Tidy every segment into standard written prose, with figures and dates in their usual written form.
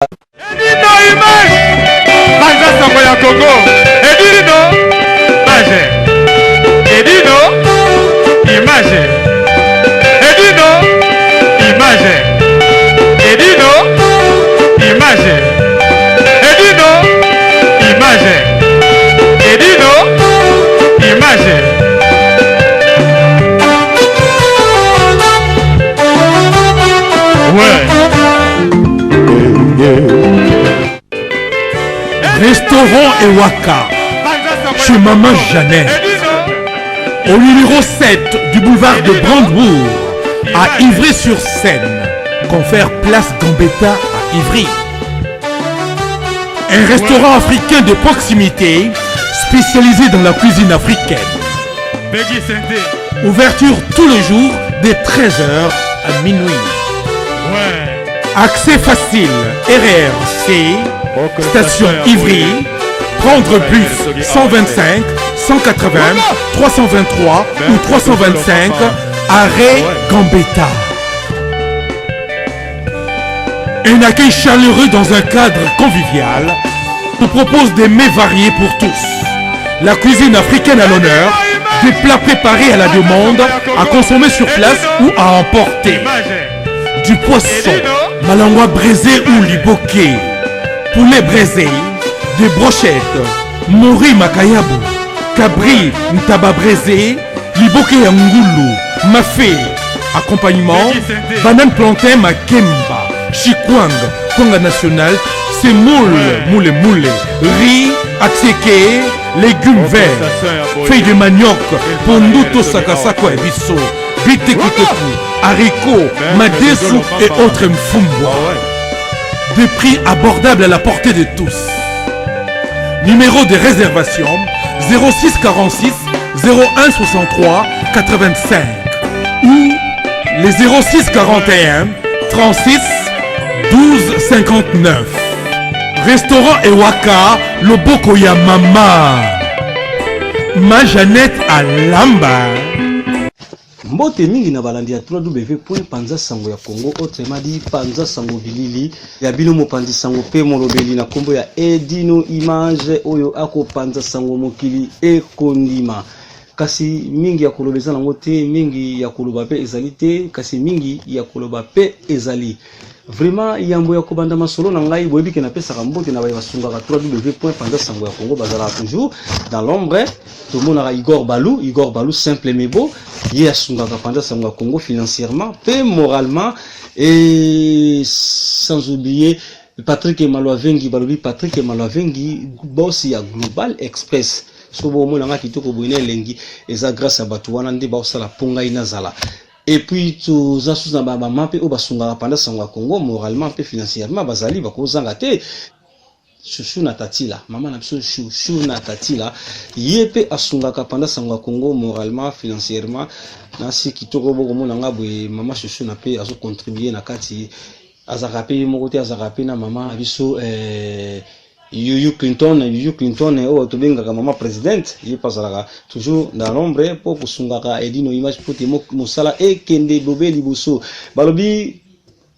Edino image Banza sango ya Congo Edino image Edino image Edino image Edino image Edino image Edino image. Ouais. Restaurant Ewaka, chez Maman Jeannette, au numéro 7 du boulevard de Brandebourg, à Ivry-sur-Seine, confère Place Gambetta à Ivry. Un restaurant africain de proximité spécialisé dans la cuisine africaine. Ouverture tous les jours de 13h à minuit. Accès facile, RRC, station Ivry, prendre bus 125, 180, 323 ou 325, arrêt Gambetta. Un accueil chaleureux dans un cadre convivial nous propose des mets variés pour tous. La cuisine africaine à l'honneur, des plats préparés à la demande, à consommer sur place ou à emporter. Du poisson, malangwa braisé ou liboké, poulet braisé, des brochettes, mori makayabu, cabri ntaba braisé, liboké ya ngulu, mafé, accompagnement, banane plantain makemba, chikwang, kwanga national, semoule, moule moule, riz, attiéké, légumes verts, feuilles de manioc, pondu to sakasako ya biso, bitekuteku, haricots, madesu et autres mfumbwa. Des prix abordables à la portée de tous. Numéro de réservation 06 46 01 63 85 ou les 06 41 36 12 59. Restaurant Ewaka, Loboko ya Mama. Ma Jeannette Alamba. Mbote mingi na balandi ya www.panza sango ya Congo, autrement dit Panza sango bilili ya bino, mopanzi sango pe molobeli na kombo ya Edino Image, oyo akopanza sango mokili ekondima. Kasi mingi ya koloba eza nango te, mingi ya koloba pe ezali te, kasi mingi ya koloba pe ezali. Vraiment, yambo ya kobanda masolo na ngai, boyebi ke napesaka mbote na baye basungaka www.panza sango ya Congo, bazalaka toujours dans l'ombre. Tomonaka Igor Balou, Igor Balou simple mebo, ye asungaka Panza sango ya Congo financièrement pe moralement, et sans oublier Patrick Malwavengi, balobi Patrick Malwavengi, boss ya Global Express. So bomona nga kitoko boye na elengi, eza grâce ya bato wana nde baosala mpo ngai nazala. Et puis toza susu na bamama mpe oyo basungaka Panza sango ya Congo moralement mpe financièrement, bazali bakozanga te. Shushu na Tatila, mama na biso Shushu na Tatila, ye mpe asungaka Panza sango ya Congo moralement, financièrement. Nasi kitoko bokomona nga boye, mama Shushu na mpe azocontribue na kati. Azalaka mpe ye moko te, azalaka mpe na mama na biso Yuyu Clinton, Yuyu Clinton oyo tobengaka mama présidente, ye mpe azalaka toujours dans l'ombre mpo kosungaka Edino Image mpo te mosala ekende bobe liboso. Balobi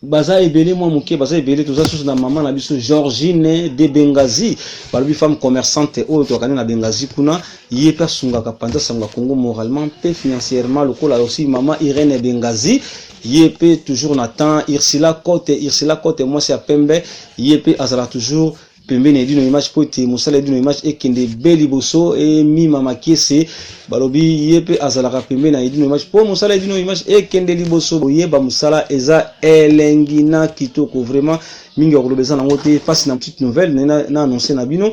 baza ebele, mwa moke baza ebele. Toza susu na mama na biso Georgine de Bengazi, balobi femme commerçante oyo tokani na Bengazi kuna, ye mpe asungaka Panza sango ya Congo moralement mpe financièrement, lokola aussi mama Irene Bengazi, ye mpe toujours na temps. Ursula Cote, Ursula Cote mwasi ya pembe, ye mpe azala toujours pembeni ya Edino Image mpo ete mosala Edino Image ekende be liboso. Emima Makiese, balobi ye mpe azalaka pembeni ya Edino Image mpo mosala Edino Image ekende liboso. Boyeba mosala eza elengi na kitoko. Vraiment, mingi ya koloba eza nango te. Mpasi na petite nouvelle na annonce na bino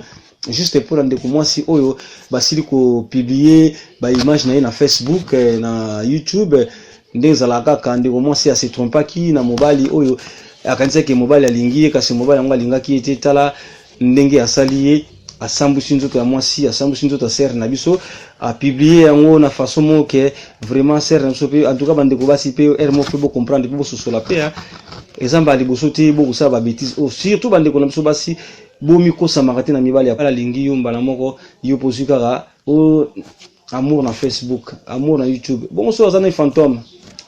juste mpona ndeko mwasi oyo basili kopublier baimage na ye na Facebook, na YouTube. Nde ezalaka kaka, ndeko mwasi ase trompaki na mobali oyo akanisaki mobali alingi ye, kasi mobali yango alingaki ye te. Tala ndenge asali ye, asambwisi nzoto ya mwasi, asambwisi nzoto ya sœur na biso, apublier yango na façon moko ke vraiment sœur na biso mpe. En tout cas, bandeko basi mpe, heure moko mpe bocomprendre mpe bososola mpe, eza mbala liboso te bokosala babêtises oyo. Surtout bandeko na biso basi, bomikosamaka te na mibali alingi yo mbala moko. Yo pozwi kaka o amour na Facebook, amour na YouTube, bongo so aza na fantôme.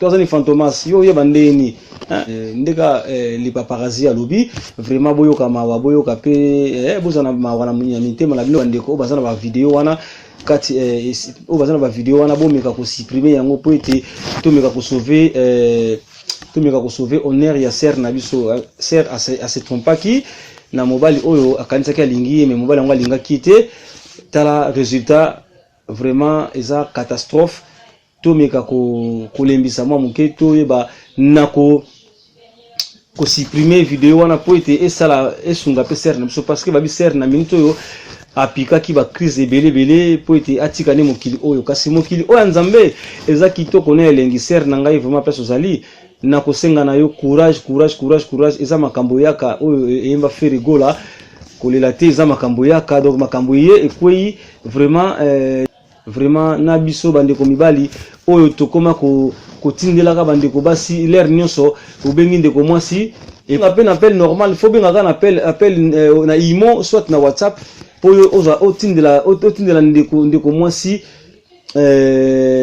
To aza ni fantomas yo oyeba ndenge nini? Eh, ndeka eh, le paparazzi alobi vraiment boyoka mawa, boyoka pe eh, bozala na mawa na mitema na bino bandeko oyo baza na ba video wana kati eh, oyo baza na ba video wana, bomeka ko supprimer yango po ete tomeka ko sauver eh, tomeka ko sauver honneur ya sœur na biso. Sœur ase trompaki na mobali oyo akanisaki alingi ye, mais mobali yango alingaki te. Tala résultat, vraiment eza catastrophe. Tomeka kolembisa mwa moke, toyeba na kosupprimer video wana po ete esala esunga mpe sœur na biso, parce que babi sœur na minute oyo apikaki bacrise ebele ebele po ete atika nde mokili oyo. Kasi mokili oyo ya Nzambe eza kitoko na elengi. Sœur na ngai, vraiment place ozali, na kosenga na yo courage, courage, courage, courage. Eza makambo yaka oyo eyemba Ferre Gola, kolela te, eza makambo yaka. Donc makambo ye ekwei vraiment vraiment na biso bandeko mibali oyo tokóma kotindelaka bandeko basi l'heure nyonso. Obengi ndeko mwasi mpe na appel normal, faut bengaka na appel na imo, soit na WhatsApp, mpo oyo ozwa otindela ndeko mwasi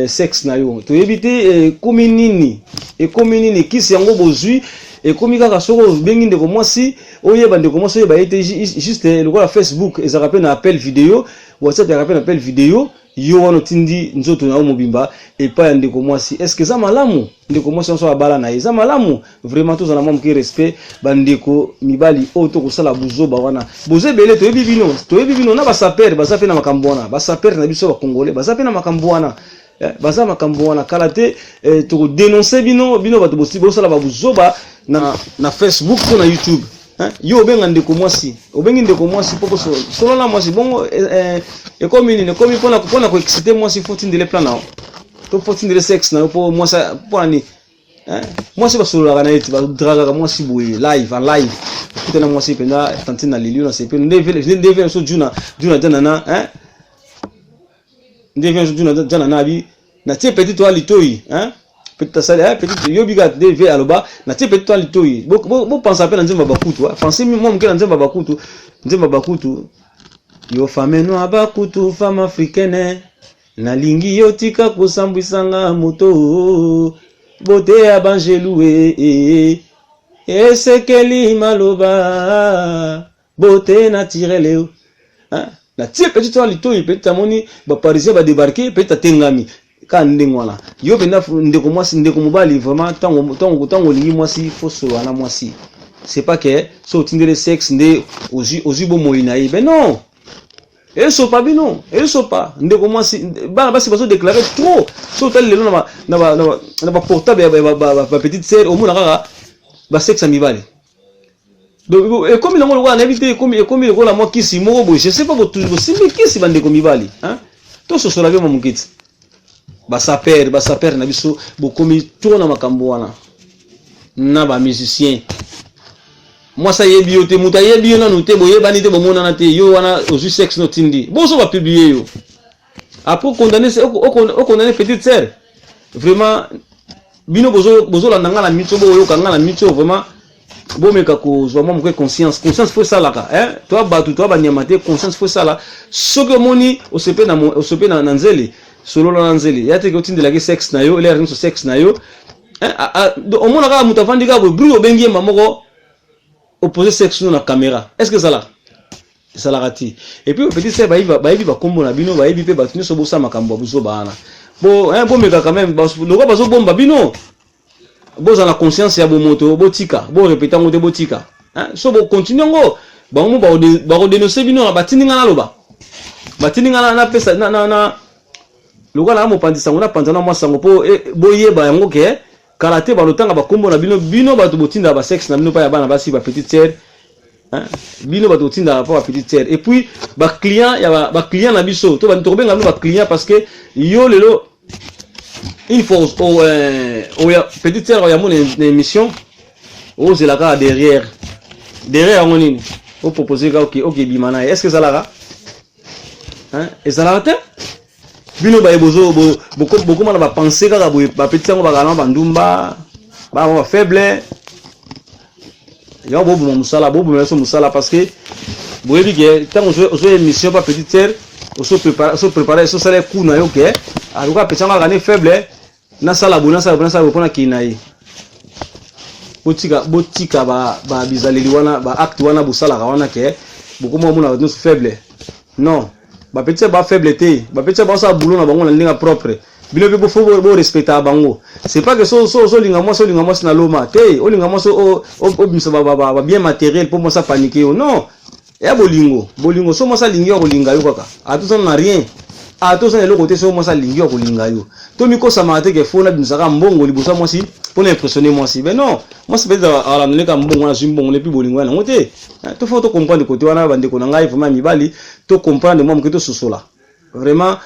sexe na yo. Toyebi te ekomi nini, ekomi nini. Kisi yango bozwi, ekomi kaka soki obengi ndeko mwasi, oyeba ndeko mwasi, oyeba ye te. Juste lokola Facebook ezalaka mpe na appel video, WhatsApp ezalaka mpe na appel video, yo wana otindi nzoto na yo mobimba epai ya ndeko mwasi. Est ce que eza malamu? Ndeko mwasi nyonso abala na ye, eza malamu? Vraiment, tozala mwa moke respect. Bandeko mibali oyo tokosala buzoba wana, boza ebele, toyebi bino, toyebi bino. Na basapeurs baza mpe na makambo wana, basapeurs na biso bacongolais baza mpe na makambo wana. Baza makambo wana. Kala te tokodénoncer bino, bino bato bosala babuzoba na Facebook to na YouTube. Yo obenga ndeko mwasi, obengi ndeko mwasi mpo solola mwasi bongo, ekomi nini? Ekomi mpona koexciter mwasi, faut tindele plan na yo to faut tindele sexe na yo mpo mwasi. Mpona nini? Mwasi basololaka na ye te, badragaka mwasi boye live en live. Okutana mwasi mpenza, tantine na lelio na sepelo nde ve so juna juna janana, nde ve juna janana abi natie petit oa litoi, petit asali petit yobi kaka nde ve aloba natie petit oa litoi. Bopensa mpe na nzembo ya bakutu, français mwa moke na nzembo ya bakutu, nzembo ya bakutu: yo femme noire bakutu, femme africaine, nalingi yo, tika kosambwisanga moto, bote ya banjelu e esekeli maloba, beauté naturelle. Natie petit wana litoi, petit amoni baparisien badébarquer, petit atengami kaka ndenge wana. Yo mpenza ndeko mwasi, ndeko mobali, vraiment ntango olingi mwasi, faut solola na mwasi. C'est pas que so otindeli sexe nde ozwi bomoi na ye. Ben non, esopa bino, esopa ndeko mwasi. Bana basi bazodéclarer trop. So otali lelo na baportable ya bapetite sœur, omona kaka basexe ya mibali. Donc ekomi nango lokola, nayebi te, ekomi lokola mwa kisi moko boye, je sais pas. Bosimbi kisi, bandeko mibali, tososola mpe mwa mokiti. Basapeurs, basapeurs na biso bokomi trop na makambo wana na bamusicien. Mwasi ayebi yo te, moto ayebi yo nanu te, boyebani te, bomonana te, yo wana ozwi sexe no otindi, bozo bapublier yo, après okondamner, okondamner petite sœur. Vraiment bino bozolanda nga na miso, boyoka nga na miso, vraiment bomeka kozwa mwa moke conscience. Conscience faut esalaka, toa bato, toa banyama te. Conscience faut esala. Soki omoni osepe na, osepe na nzele, solola na nzele ya teke otindelaki sexe na yo l'heure nyonso, sexe na yo. Omona kaka moto avandi kaka boye, bru obengi ye moko, opose sexe no na caméra. Est ce que ezalaka? Esalaka ti. Et puis petit sœur, bayebi bakombo na bino, bayebi mpe bato nyonso bosala makambo ya buzoba wana. Bo bomeka quand même lokola bazobomba bino, bozala na conscience ya bomoto, botika, borépéter yango te, botika. So bocontinuer yango, bango mo bakodénoncer bino. Na batindi nga naloba, batindi nga napesa na lokola na mopanzi sango, napanza na mwa sango mpo boyeba yango ke kala te balotanga bakombo na bino, bino bato botindaka basexe na bino mpa ya bana basi, bapetite sœur, bino bato botindaka mpo bapetite sœur. Et puis baclient ya baclient na biso, to tokobenga bino baclient, parce que yo lelo une fois oya petite sœur oyambo na émission, ozela kaka derrière derrière yango nini, opropose kaka oke ebima na ye. Est ce que ezalaka? Ezalaka te. Bino baye bokóma na bapense kaka boye, bapetite yango bakala na bandumba, bana bafaible yango, boboma mosala, boboma biso mosala, parce que boyebi ke ntango ozo émission pa petite sœur, oso préparé, osala coup na yo ke aluka apesa yango kaka ne faible. Nasala boye, nasala boye, nasala boye mpo nakende na ye. Botika, botika ba, ba bizaleli wana, ba acte wana bosalaka wana ke bokoma omona bato nyonso faible. Non, ba petit ba faible te, ba petit ba boulot na bango na ndenge propre. Bino pe bofo bo respecta bango. C'est pas que so so so linga mwasi, olinga mwasi na loma te, olinga mwasi o obimisa ba ba ba bien matériel po mwasi paniquer yo. Non. Ya bolingo, bolingo so mwasi alingi yo akolinga yo kaka. Atoza na rien. Atoza na eloko te so mwasi alingi yo akolinga yo. To mikosamaka te ke fo na bimisaka mbongo liboso ya mwasi mpo na impressionner mwasi. Mais non, mwasi peut-être alandeli ka mbongo wana, azwi mbongo et puis bolingo wana yango te. To faut to comprendre côté wana, bandeko na ngai vraiment mibali, to comprendre mwa moke, tososola. Vraiment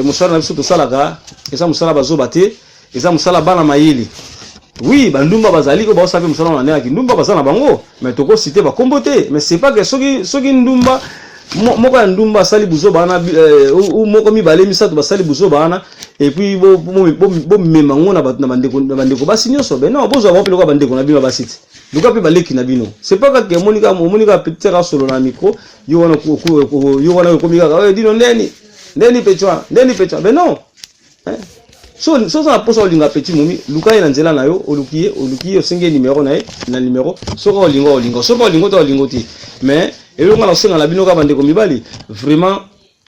mosala na biso tosalaka eza mosala bazoba te, eza mosala bana mayele. Oui, bandumba bazali oyo baosala mpe mosala wana ndenge ndumba baza na bango, mais tokociter bakombo te. Mais c'est pas que soki ndumba moko ya ndumba asali buzoba wana, moko, mibale, misato basali buzoba wana, et puis bomema ngo na bato na bandeko basi nyonso. Ben non, bozwa bango mpe lokola bandeko na bino basi te, luka mpe baleki na bino. C'est pas kaka omoni kaka, omoni kaka petit asolo na micro, yo wana, yo wana okomi kaka oyo dino ndeni ndeni petit wana, ndeni petit wana. Ben non, so so oza na mposa olinga petit momi, luka ye na nzela na yo, oluki ye, oluki ye, osengi ye numero na ye na numero. Soki olinga, olinga, soki olingo te, olingo te. Mais eloko nga na kosenga na bino kaka, bandeko mibali, vraiment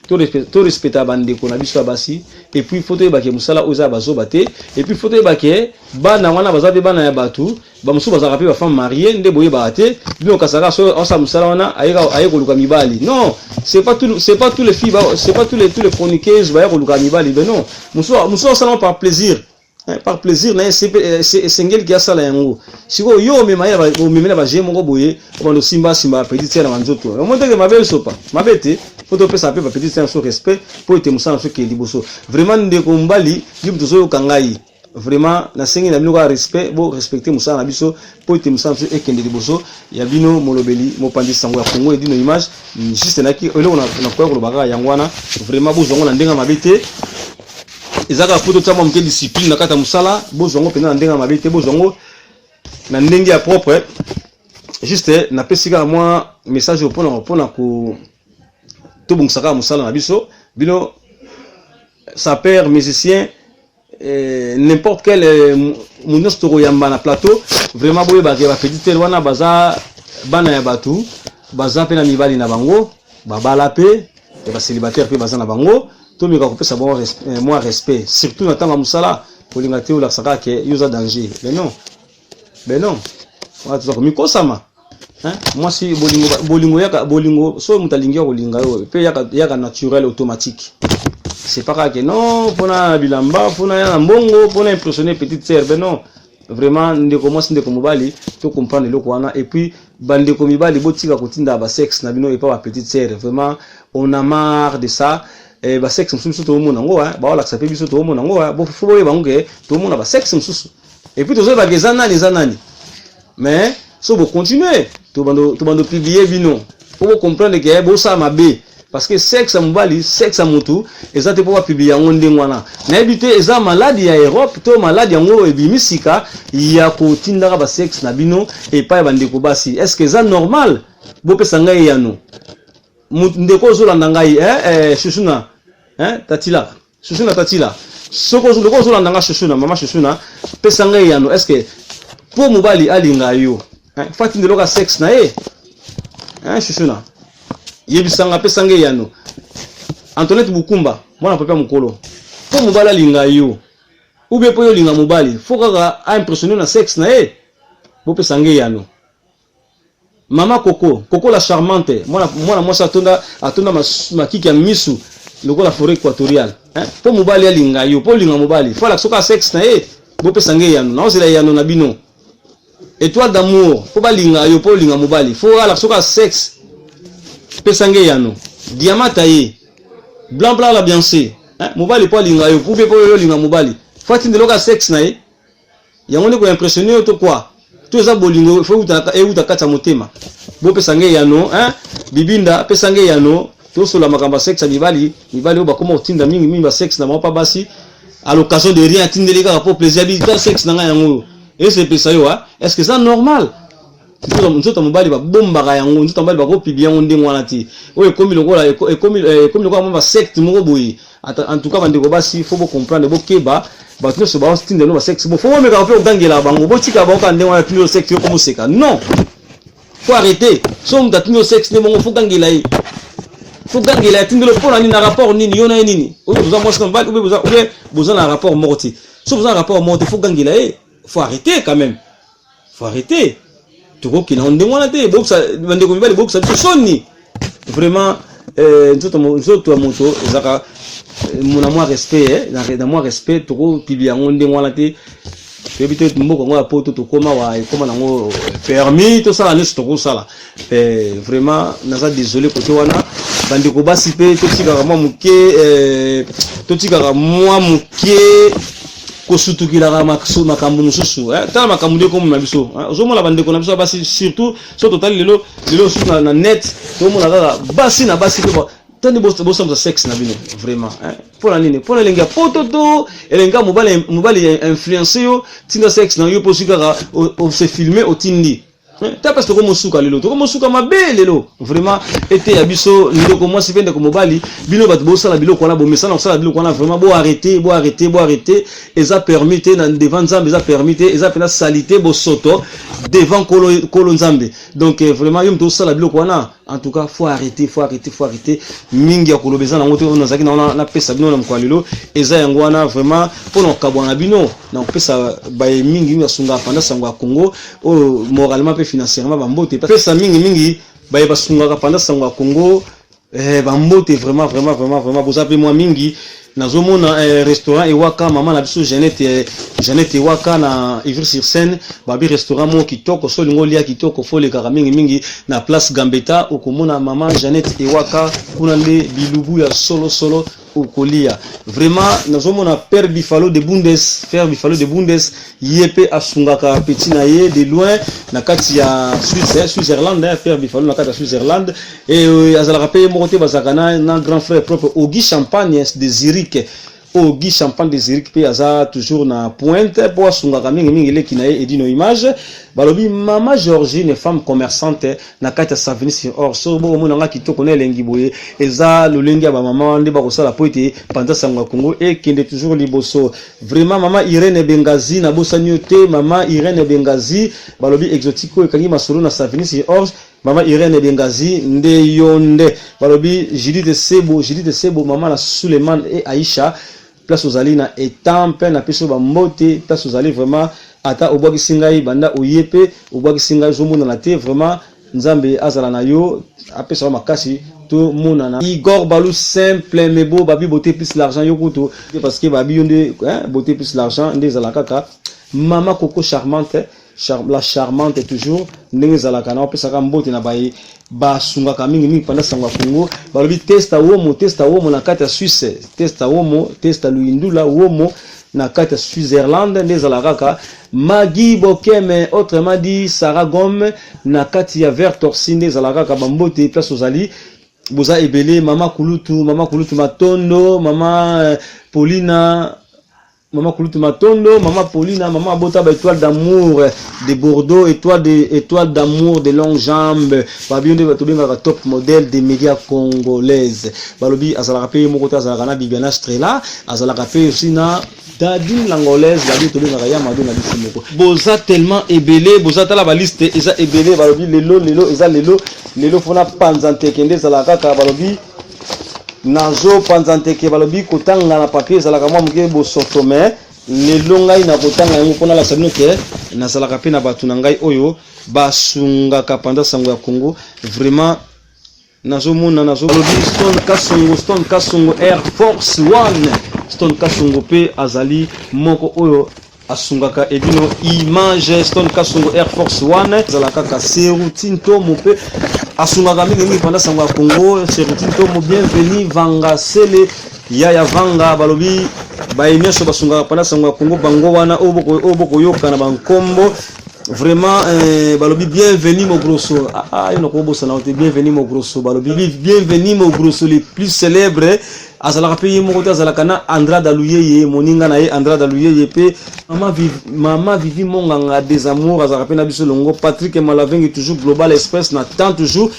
to respecta bandeko na biso ya basi. Et puis faut toyeba ke mosala oyo eza ya bazoba te. Et puis faut toyeba ke bana wana baza mpe bana ya bato. Bamosusu bazalaka mpe bafemme mariée nde boyebaka te. Bino kasaka so osala mosala wana, aye koluka mibali. Non, c'est pas tous les filles, c'est pas tous les chroniqueuses baya koluka mibali. Ben non, mosusu osala par plaisir, par plaisir na ye esengeliki asala yango. Sikoyo yo omema ye, omemi na baje moko boye, obanda osimba simba bapetite sœur na banzoto, omoni teke mabe, esopa mabe te. Po topesa mpe bapetite sœur so respect mpo ete mosala na so ekende liboso. Vraiment, ndeko mobali, yo moto ozoyoka ngai, vraiment nasengi na bino kaka respect. Bo respecte mosala na biso mpo ete mosala na biso ekende liboso. Ya bino molobeli, mopanzi sango ya Kongo, Edino Image. Juste naki eloko nakoya koloba kaka yango wana. Vraiment, bozwa yango na ndenge mabe te. Eza kaka po totia mwa moke discipline na kati ya mosala. Bozwa yango mpenza na ndenge ya mabe te, bozwa yango na ndenge ya propre. Juste napesi kaka mwa message oyo mpona ko tobongisa kaka mosala na biso. Bino sapeur, musicien, n'importe quel moto nyonso tokoyamba na plateau, vraiment boyebaka bapetite sœur wana baza bana ya bato, baza mpe na mibali na bango, babala mpe bacélibataire mpe baza na bango. Tomeka kopesa bango mwa respect, surtout na ntango ya mosala. Kolinga te olakisa kaka ke yo oza danger. Ben non, ben non, wana toza komikosama. Mwasi bolingo, bolingo yaka, bolingo so moto alingi ya kolinga yo mpe yaka, yaka naturel, automatique. C'est pas kaka ke non, mpona bilamba, mpona ya na mbongo, mpona impressionner petite sœur. Ben non, vraiment, ndeko mwasi, ndeko mobali, to comprendre eloko wana. Et puis bandeko mibali, botika kotinda basexe na bino epa bapetite sœur. Vraiment, on a marre de ça. Basexe mosusu biso toomona yango, baolakisa mpe biso, toomona yango. Faut boyeba yango ke toomona basexe mosusu et puis tozoyebaka eza nani, eza nani. Mais so bocontinue, tobando publier bino mpo bocomprendre ke bosala mabe, parce que sexe ya mobali, sexe ya motu eza te mpo bapublier yango ndenge wana. Nayebi te, eza maladi ya Europe to maladi yango ebimi sika ya kotindaka basexe na bino epai ya bandeko basi. Est ce que eza normal? Bopesa ngai eyano. Ndeko ozolanda ngai, Shusuna, tatila Shusuna, tatila, soki ndeko ozolanda nga, Shusuna, mama Shusuna, pesa ngai eyano. Est ce que mpo mobali alinga yo, faut atindeloka sexe na ye? Shusuna, yebisanga, pesa ngai eyano. Antoinette Bukumba, mwana papa mokolo, mpo mobali alinga yo ou bien mpo yo olinga mobali, faut kaka aimpressionne na sexe na ye? Bopesa ngai eyano. Mama Koko, Koko la charmante, mwana mwasi atonda makiki ya misu lokola forêt équatoriale, mpo mobali alinga yo, mpo olinga mobali, faut alakisa soka sexe na ye? Bopesa ngai eyano, naozela eyano na bino. Étoile d'amour, mpo balinga yo, mpo olinga mobali, faut alakisa soka sexe? Pesa ngai eyano. Diamant taye blanc blanc la Beyoncé, mobali mpo alinga yo mpe mpo oyo olinga mobali, faut atindeloka sexe na ye? Yango nde koimpressionne yo to quoi? To eza bolingo, faut euta kati ya motema? Bopesa ngai eyano. Bibinda, pesa ngai eyano. Tosola makambo ya sexe ya mibali. Mibali oyo bakoma kotinda mingi mingi basexe na bango mpa basi à l'occasion de rien, atindeli kaka po plaisir, abi ta sexe na ngai yango oyo esepesa yo. Est ce que eza normal? Nzoto ya mobali babombaka yango, nzoto ya mobali bakopublier yango ndenge wana te. Oyo ekomi lokola ekomi lokola mwa basecte moko boye. En tout cas, bandeko basi, faut bocomprendre, bokeba. Bato nyonso baotinda bino basexe, bo faut bomekaka mpe kogangela bango. Botika bango kaka ndenge wana. Tindi yo sexe, yo komoseka, non, faut arrêter. So moto atindi yo sexe nde bongo, faut gangela ye, faut gangela ye. Atindeli mpo na nini? Na rapport nini yo na ye? Nini oyo boza mwasi na mobali? Obe boza na rapport moko te. So boza na rapport moko te, faut gangela ye. Faut arrêter quand même, faut arrêter. Tokokende ndenge wana te. Bandeko mibali, bokisa biso soni vraiment. Nzoto ya moto ezalaka na mwa respect, na mwa respect. Tokopublier yango ndenge wana te. Toyebi te, mboka yango ya Poto tokóma wa, ekóma nango permis tosala nyonso tokosala. Vraiment, naza désolé kote wana. Bandeko basi mpe, totikaka mwa moke, totikaka mwa moke kosutukilaka makambo mosusu. Tala makambo nde ekomona biso. Ozomona bandeko na biso ya basi, surtout so totali lelo, lelo susu na net, tomona kaka basi na basi mpe tani bosambisa sexe na bino vraiment. Mpona nini? Mpona elengi ya Poto to elengi ya mobali? Mobali influence yo, tinda sexe na yo mpo soki kaka ose filme, otindi ta mpasi. Tokomosuka lelo, tokomosuka mabe lelo vraiment. Ete ya biso ndeko mwasi mpe ndeko mobali, bino bato bosala biloko wana, bomesana kosala biloko wana, vraiment boarrêter, boarrêter, boarrêter. Eza permis te na devant Nzambe, eza permis te, eza mpena salité, bosoto devant Kolo Nzambe. Donc vraiment, yo moto osala biloko wana, en tout cas, faut arrêter, faut arrêter, faut arrêter. Mingi ya koloba eza nango te. Oyo nazalaki nango napesa bino na mokolo lelo eza yango wana vraiment, mpona kokabwana na bino na kopesa baye mingi basungaka Panza Sango ya Congo oyo moralement mpe financièrement. Bambote pesa mingimingi baye basungaka Panza Sango ya Congo, bambote vraiment, vraiment, vraiment, vraiment. Boza mpe mwa mingi. Nazomona restaurant Ewaka, mama na biso Jeannette, Jeannette Ewaka na Ivry sur Seine. Babi restaurant moko kitoko. So olingi olia kitoko, faut olekaka mingimingi na place Gambetta, okomona mama Jeannette Ewaka kuna nde bilubu ya solosolo okolia vraiment. Nazomona Père Bifalo de Bundes, Père Bifalo de Bundes, ye mpe asungaka petit na ye de loin na kati ya Suisse, Switzerland, Père Bifalo na kati ya Switzerland. E azalaka mpe ye moko te, bazalaka na grand frère propre Ogi Champagne de Zurich. Ogi Champagne de Zurich mpe aza toujours na pointe mpo asungaka mingimingi eleki na ye Edino Image. Balobi mama Georgine, femme commerçante na kati ya Savigny sur Orge. So bokomona nga kitoko na elengi boye, eza lolenge ya bamama nde bakosala po ete Panza Sango ya Congo ekende toujours liboso vraiment. Mama Irene Bengazi, nabosani yo te, mama Irene Bengazi. Balobi exotique oyo ekangi masolo na Savigny sur Orge, mama Irene Bengazi nde yo nde. Balobi Judith Sebo, Judith Sebo, mama na Suleiman e Aisha, place ozali na Etampe, napesi yo bambote place ozali vraiment. Ata obwakisi ngai, banda oye mpe obwakisi ngai, ozomonana te vraiment. Nzambe azala na yo, apesa yo makasi, tomonana. Igor Balu, simple mebo, babi beauté plus l'argent, yo kutu, parce que babi yo nde beauté plus l'argent nde ezala kaka. Mama Coco Charmante, la charmante toujours, ndenge ezalaka na opesaka mbote na baye basungaka mingimingi Panza Sango ya Congo. Balobi Testa Womo, Testa Womo na kati ya Suisse, Testa Womo, Testa Luindula Womo na kati ya Switzerland nde ezalaka kaka. Magi Bokeme, autrement dit Sarah Gome, na kati ya Vert Torsi nde ezalaka kaka. Bambote place ozali, boza ebele. Mama Kulutu, mama Kulutu Matondo, mama Paulina, mama Kulutu Matondo, mama Paulina, mama abota ba Étoile d'amour de Bordeaux, étoile d'amour de longue jambe. Babi nde tobengaka top modèle des médias congolaises. Balobi azalaka mpe ye moko te, azalaka na Bibiana Strela, azalaka mpe aussi na Dadine l'Angolaise. Babi tobengaka ya Mado na biso moko. Boza tellement ebele, boza, tala baliste eza ebele. Balobi lelo, lelo eza lelo, lelo fona panza nteke nde ezalaka kaka. Balobi nazopanza nteke. Balobi kotanga na papier ezalaka mwa moke bosoto, mais lelo ngai na kotanga yango mpona alakisa bino ke nazalaka mpe na bato na ngai oyo basungaka Panza Sango ya Congo vraiment. Nazomona, nazolobi Stone Kasongo, Stone Kasongo Air Force One. Stone Kasongo mpe azali moko oyo asungaka Edino Image. Stone Kasongo Air Force One ezala kaka. Seruti Ntomo mpe asungaka mingimingi Panza Sango ya Congo. Seruti Ntomo, bienvenu. Vanga Sele, yaya Vanga. Balobi baye nyonso basungaka Panza Sango ya Congo, bango wana oyo bokoyoka na bankombo vraiment. Balobi bienvenu Mogrosso. Ah, yo nakobosana te, bienvenu Mogrosso. Balobi bienvenu Mogrosso, le plus célèbre. Azalaka mpe ye moko te, azalaka na Andrada Luyeye, moninga na ye Andrada Luyeye mpe mama Vivi, mama Vivi Monganga des Amours azalaka mpe na biso elongo. Patrick Malavengi toujours Global Express na temps toujours.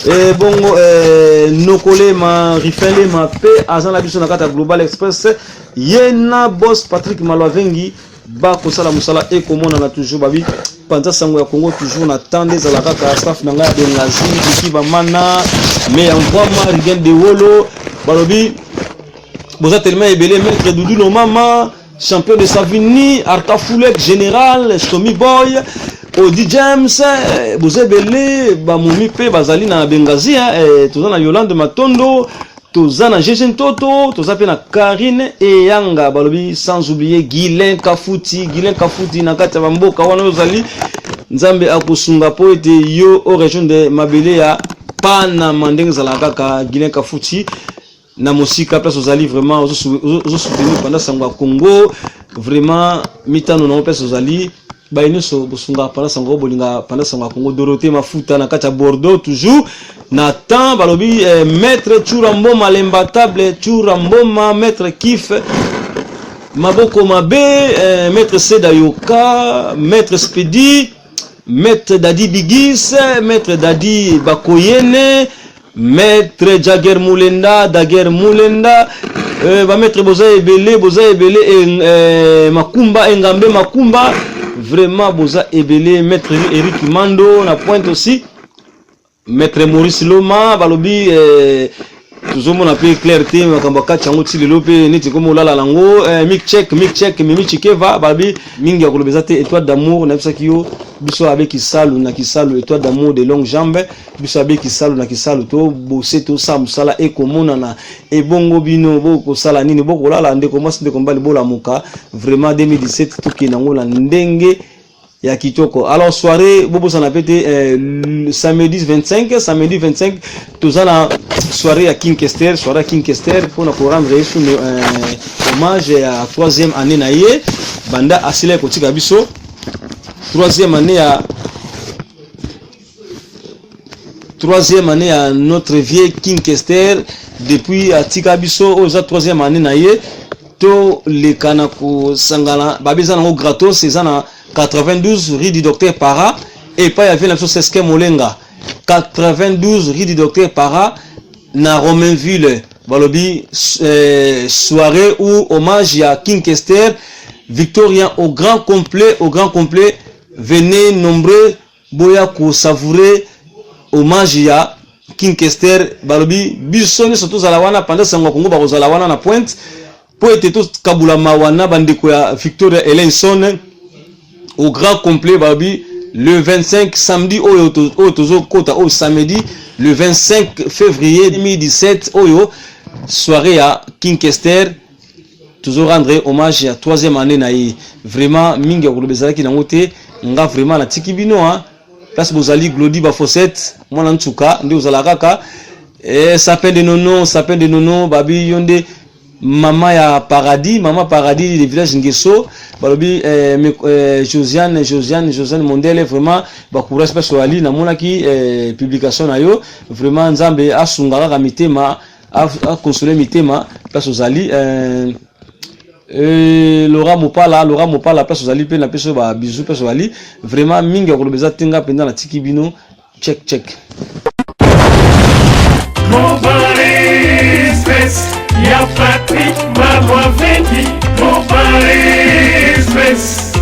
E bongo eh, Nokolema Rifelema mpe aza na biso na kati ya Global Express. Ye na boss Patrick Malavengi bakosala mosala ekomonana toujours. Babi panza sango ya Congo toujours na temps nde ezala kaka staff na ngai ya Bengazi Diki Bamana me ya Mvwama Rigen de Wolo balobi boza tellement ebele. Maître Doudou Lomama, champion de Savigny, Arka Foulek, Général Stomy Boy, Odi James, boza ebele. Bamomi mpe bazali na Bengazi, eh, toza na Yolande Matondo, toza na GG Ntoto, toza mpe na Karine Eyanga, balobi sans oublier Guilain Kafuti. Guilain Kafuti na kati ya bamboka wana ozali, Nzambe akosunga mpo ete yo o rejoindre mabele ya Panama ndenge ezalaka kaka. Guilain Kafuti na mosika place ozali, vraiment ozosoutenir pendant sango ya Congo, vraiment mitano nango place ozali. Baye nyonso bosungaka pendant sango, bolinga pendant sango ya Congo. Dorothée Mafuta na kati ya Bordeaux toujours na temps, balobi eh, maître Tshoura Mboma, l'imbattable Tshoura Mboma, maître Kif Maboko Mabe, eh, maître Seda Yoka, maître Spedi, maître Dadi Bigis, maître Dadi Bakoyene, maître Jagger Mulenda, Dager Mulenda, eh, bamaître boza ebele, boza ebele, eh, eh, Makumba Engambe Makumba, vraiment boza ebele. Maître Eric Mando na pointe aussi, maître Maurice Loma, balobi eh, tozomona mpe clair te makambo ya kati yango ti lelo mpe neti komi olala nango. Eh, mic check, mic check, Mimi Chikeva, balobi mingi ya koloba eza te. Étoile d'amour, nayebisaki yo, biso abe kisalu na kisalu, étoile d'amour de longue jambe, biso abe kisalu na kisalu, tobose tosala mosala ekomonana. Ebongo bino bokosala nini? Bokolala? Ndeko mwasi, ndeko mobali, bolamuka vraiment. 2017 tokende yango na ndenge ya kitoko. Alors soirée, bobosana pe te, eh, samedi 25, samedi 25 toza na soirée ya King Kester, soirée ya King Kester mpona korendre ye sunu eh, hommage ya troisième année na ye banda asila kotika biso, troisième année ya, troisième année ya notre vieux King Kester depuis atika biso. Oyo eza troisième année na ye. Toleka na kosangana, babi eza nango gratos. Eza na 92 rue du Docteur Para, epai ya vie na biso Seske Molenga, 92 rue du Docteur Para na Romainville. Balobi eh, soirée ou hommage ya King Kester Victorien au grand complet, au grand complet. Venez nombreux, boya kosavourer hommage ya King Kester. Balobi biso nyonso tozala wana, panda sango ya Kongo bakozala wana na pointe mpo ete tokabula mawa na bandeko ya Victoria Elenson au grand complet. Balobi le 25, samedi oyo, oyo tozokota oyo, samedi le 25 février 2017 oyo, soirée ya King Kester, tozorendre hommage ya troisième année na ye. Vraiment mingi ya koloba ezalaki nango te. Nga vraiment natiki bino ha place bozali. Glodi Bafosete, mwana ntsuka nde ozala kaka, eh, sapin de nono, sapin de nono, babi yo nde mama ya paradis, mama paradis de village Ngeso. Balobi eh, eh, Josiane, Josiane, Josiane Mondele, vraiment bacourage mpe soali. Namonaki eh, publication na yo, vraiment Nzambe asunga kaka mitema, akonsole mitema place ozali. Eh, eh, Laura Mopala, Laura Mopala, place ozali mpe napesi yo babizu place ozali. Vraiment mingi ya koloba eza te. Nga mpenza natiki bino. Check check. Global Express, ya Patrick Malwavengi. Global Express,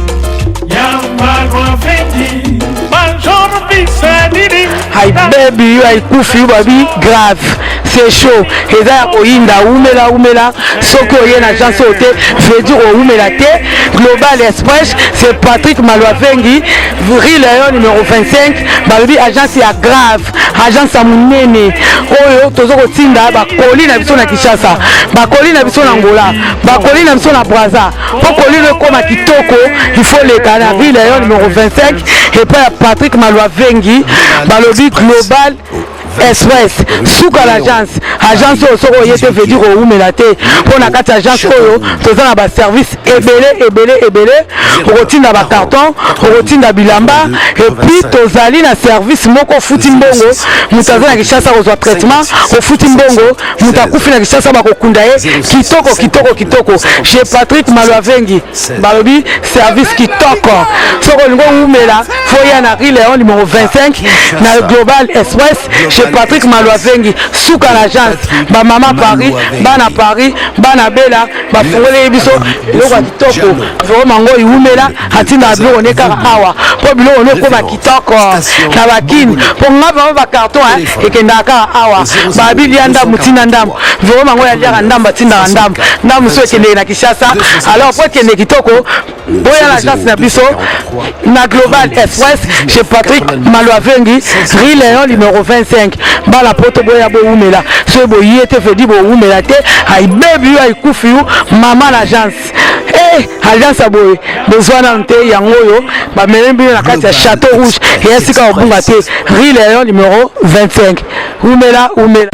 ya Malwavengi. Major Bisadidi. Hi baby, yo aikufi yo, babi grave, c'est chaud, eza ya koyinda. Umela umela, soki oye na agence oyo te, veut dire oumela te. Global Express, c'est Patrick Malwavengi, rue Léon numéro 25. Balobi agence ya grave, agence ya monene oyo toza kotinda bakoli na biso na Kinshasa, bakoli na biso na Angola, bakoli na biso na Braza. Mpo koli no ekóma kitoko, il faut leka na rue Léon numéro 25 epai ya Patrick Malwavengi. Balobi Global Express, suka l'agence. Agence oyo soki oye te veut dire owumela te, mpo na kati ya agence oyo toza na baservice ebele ebele ebele. Okotinda bacarton, okotinda bilamba, et puis tozali na service moko, ofuti mbongo, moto aza na Kinshasa kozwa traitement, ofuti mbongo, moto akufi na Kinshasa bakokunda ye kitoko kitoko kitoko. Chez Patrick Malwavengi, balobi service kitoko. Soki olingi owumela, fo ya na rue Léon numéro 25, na Global Express, chez Patrick Malwavengi, suka na agence. Bamama Paris, bana Paris, bana Bela, bafungoleli biso biloko ya kitoko. Vraiment ngo iwumela, atindaka biloko ne kaka awa, mpo biloko ne ekoma kitoko na bakini. Mpo nga vraiment bacarton ekendaka kaka awa. Babilia ndambu, ntina ndambu, vraiment ngo yaliaka ndambu, atindaka ndambu ndambu, so ekendeke na Kinshasa. Alors po ekende kitoko, boya na agence na biso na Global Express, chez Patrick Malwavengi, rue Léon numéro 25. Bala poto, boya bowumela. Soki boye te, vedi bowumela te. Ayibebi yo, ayikufi yo mama na agence. Eh, agence ya boye bozwa nanu te. Yango oyo bamemi bino na kati ya Château Rouge, eya sika kobunga te, rue Léon numéro 25. Umela, umela.